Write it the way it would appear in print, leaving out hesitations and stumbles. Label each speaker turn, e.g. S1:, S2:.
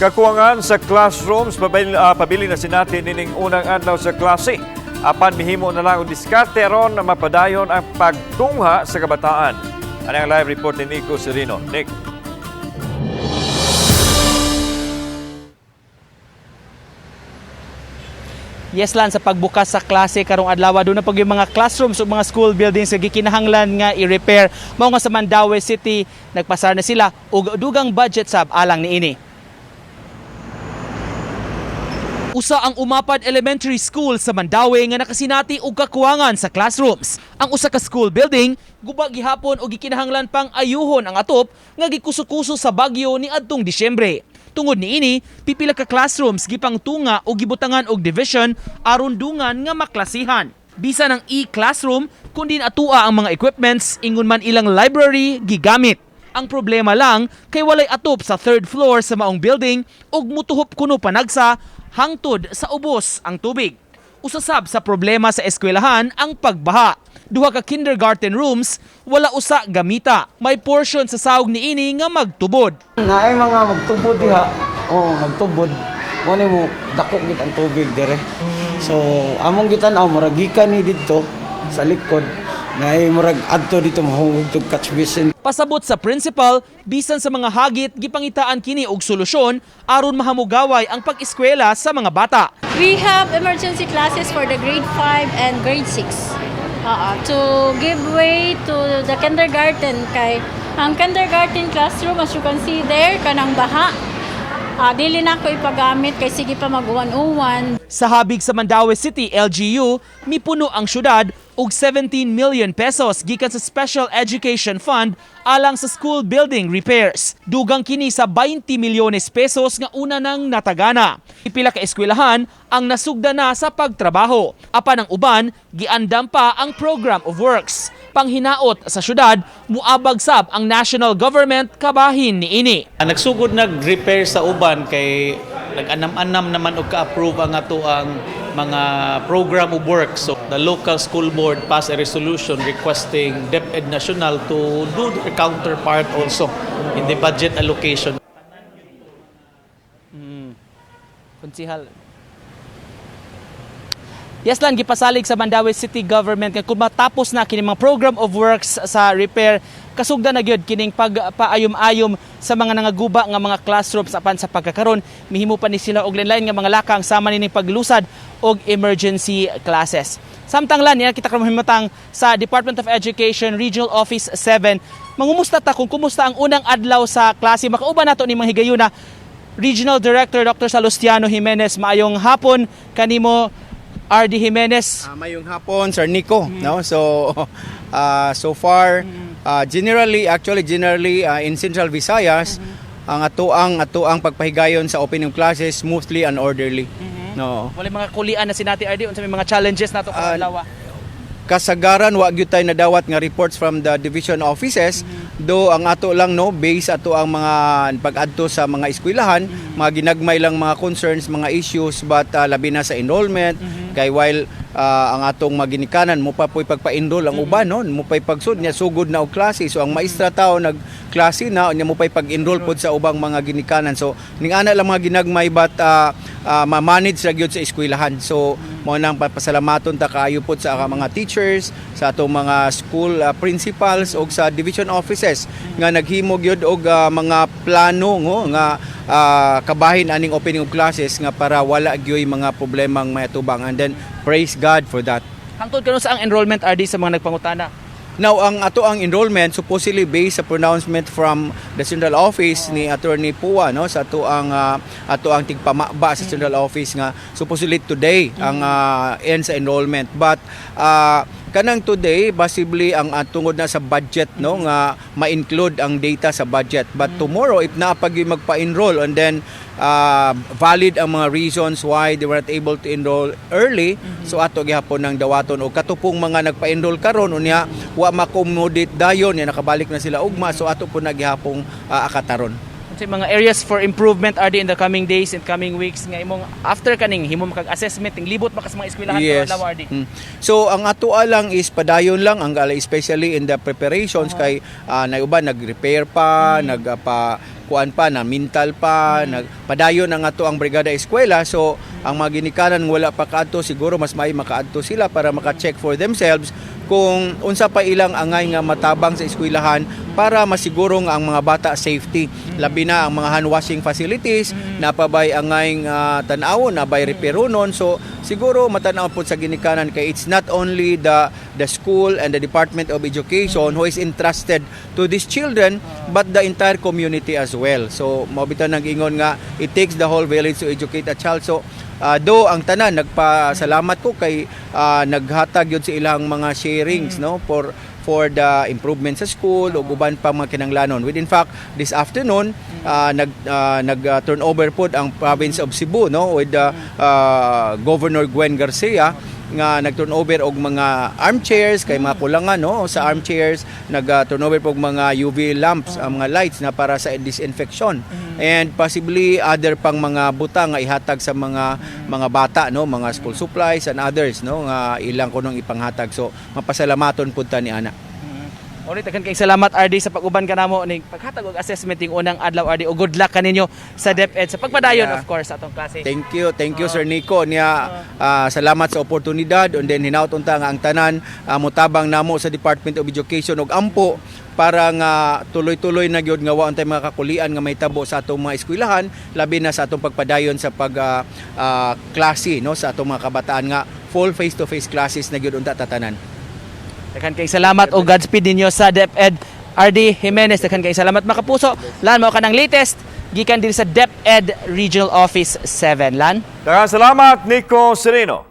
S1: Kakuwangan sa classrooms, pabili na sinati nining unang adlaw sa klase. Apan mihimo na lang og diskarte aron na mapadayon ang pagtungha sa kabataan. Ano ang live report ni Nico Serino? Nick.
S2: Yes lan, sa pagbukas sa klase karong adlaw, doon na pag yung mga classrooms ug mga school buildings nga gikinahanglan nga i-repair. Mao nga sa Mandaue City nagpasar na sila og dugang budget sab alang niini. Usa ang Umapad Elementary School sa Mandaue nga nakasinati og kakuwangan sa classrooms. Ang usa ka school building guba gihapon og gikinahanglan pang ayuhon ang atop nga gikuso-kuso sa bagyo ni adtong Disyembre. Tungod niini, pipila ka classrooms gipangtunga o gibutangan og division aron dungan nga maklasihan. Bisan ang e-classroom kundi atua ang mga equipments, ingon man ilang library gigamit. Ang problema lang kay walay atop sa third floor sa maong building ug mutuhop kuno panagsa hangtod sa ubos ang tubig. Usasab sa problema sa eskwelahan ang pagbaha. Duha ka kindergarten rooms, wala usa gamita. May portion sa sahog niini nga magtubod.
S3: Naay mga magtubod diha. Oh, magtubod. Mo ni mo dako gid ang tubig dire. So, among gitan-aw murag gikan ni didto sa likod. Naay murag adto dito mahungog tug catch basin.
S2: Pasabot sa principal, bisan sa mga hagit gipangitaan kini og solusyon aron mahamugaway ang pag-eskwela sa mga bata.
S4: We have emergency classes for the grade 5 and grade 6. Oo, to give way to the kindergarten kay ang kindergarten classroom, as you can see there, kanang baha. Dili na ako ipagamit kay sige pa mag-uwan-uwan.
S2: Sa habig sa Mandaue City LGU, mipuno ang syudad og 17 million pesos gikan sa Special Education Fund alang sa school building repairs. Dugang kini sa 20 milyones pesos nga una nang natagana. Pipila ka eskwelahan ang nasugda na sa pagtrabaho. Apan ang uban, giandam pa ang program of works. Panghinaot sa syudad, muabag sab ang national government kabahin niini.
S5: Ang nagsugod nag-repair sa uban kay nag-anam-anam naman og ka-approve ang ato ang mga program of work. So the local school board passed a resolution requesting DepEd National to do their counterpart also in the budget allocation.
S2: Konsihal. Yes lang, gipasalig sa Mandaue City Government nga kung matapos na kini mga program of works sa repair, kasugda na gyud kining pagpaayom-ayom sa mga nangaguba nga mga classrooms. Apan sa pagkakaron, mihimo pa ni sila og lain nga mga lakang sama nining paglusad og emergency classes. Samtang lan niya kita karon mahimutang sa Department of Education Regional Office 7. Mangumusta ta kung kumusta ang unang adlaw sa klase. Makauban nato ni mga higayuna Regional Director Dr. Salustiano Jimenez. Maayong hapon kanimo, RD Jimenez.
S6: Mayong hapon, Sir Nico, no? So so far, generally actually generally in Central Visayas, ang atoang pagpahigayon sa opening classes smoothly and orderly. No.
S2: Wala mga kulian na sinati, RD, unsa may mga challenges nato karong adlaw?
S6: Kasagaran wa gyud tay nadawat nga reports from the division offices, do ang ato lang, no, base ato ang mga pag-adto sa mga eskwelahan, mga ginagmay lang mga concerns, mga issues, but labi na sa enrollment kay while ang atong maginikanan mo pa po'y pagpa-enroll ang uban, no, mo pa'y pagsud niya sugod na og klase. So ang maestra tao nagklase na unya mo pa'y pag-enroll pod sa ubang mga ginikanan. So ning ana lang mga ginagmay, but ma-manage ra gyud sa eskwelahan. So mao nang papasalamaton ta kaayo pod sa mga teachers, sa atong mga school principals og sa division offices nga naghimo gyud og mga plano ngo nga kabahin aning opening of classes nga para wala gyoy mga problemang mayatubang, and then praise God for that.
S2: Hangtod karon sa ang enrollment, RD, sa mga nagpangutana?
S6: Now, ang ato ang enrollment supposedly based sa pronouncement from the central office ni Attorney Pua, no, sa ato ang tigpamaba sa central office nga supposedly today ang end sa enrollment, but kanang today possibly ang tungod na sa budget, no, nga ma-include ang data sa budget. But tomorrow, if naa pa gyud magpa-enroll and then valid ang mga reasons why they were not able to enroll early, so ato gihapon ng dawaton og katupong mga nagpa-enroll karon unya wa ma-accommodate dayon ya nakabalik na sila ugma, so ato po na gihapong akataron.
S2: Sa mga areas for improvement, RD, in the coming days and coming weeks nga imong after kaning himo makag assessment, ting libot maka sa mga eskwelahan yes. RD?
S6: So ang atoa lang is padayon lang ang especially in the preparations kay na uban nag-repair pa, nag pa kuan pa na mental pa, nagpadayon ang ato ang brigada eskwela. So ang mga ginikanan wala pa kaadto, siguro mas may makaadto sila para maka-check for themselves kung unsa pa ilang angay nga matabang sa eskwelahan para masiguro nga ang mga bata safety, labi na ang mga hand washing facilities, napabay angay nga tan-awon, nabay reperonon. So siguro matan-aw pod sa ginikanan kay it's not only the school and the Department of Education who is entrusted to these children but the entire community as well. So mao bitaw nag-ingon nga it takes the whole village to educate a child. So do ang tanan, nagpasalamat ko kay naghatag yun sa ilang mga sharings, no, for the improvement sa school ug uban pa mga kinanglanon. With in fact, this afternoon nag turnover pod ang province of Cebu, no, with the Governor Gwen Garcia nga nag-turnover og mga armchairs kay mga kulangan, no, sa armchairs, nag turnover og mga UV lamps, ang mga lights na para sa disinfection and possibly other pang mga butang nga ihatag sa mga bata, no, mga school supplies and others, no, nga ilang kunong ipanghatag. So mapasalamaton pud ta ni ana.
S2: Alright, daghan kay salamat, RD, sa pag-uban kanamo ning paghatag og assessment ting unang adlaw, RD, ug good luck kaninyo sa DepEd sa pagpadayon of course sa atong klase.
S6: Thank you, Sir Nico. Niya salamat sa oportunidad and then hinaut unta nga ang tanan motabang namo sa Department of Education og ampo para nga tuloy-tuloy na gyud nga wa untay mga kakulian nga mahitabo sa atong mga eskwelahan, labi na sa atong pagpadayon sa pag klase, no, sa atong mga kabataan nga full face-to-face classes na gyud unta tatanan.
S2: Daghan kay salamat o Godspeed ninyo sa DepEd. RD Jimenez, daghan kay salamat, mga kapuso. Lan, mao kanang latest gikan diri sa DepEd Regional Office 7. Lan?
S1: Daghang salamat, Nico Sereno.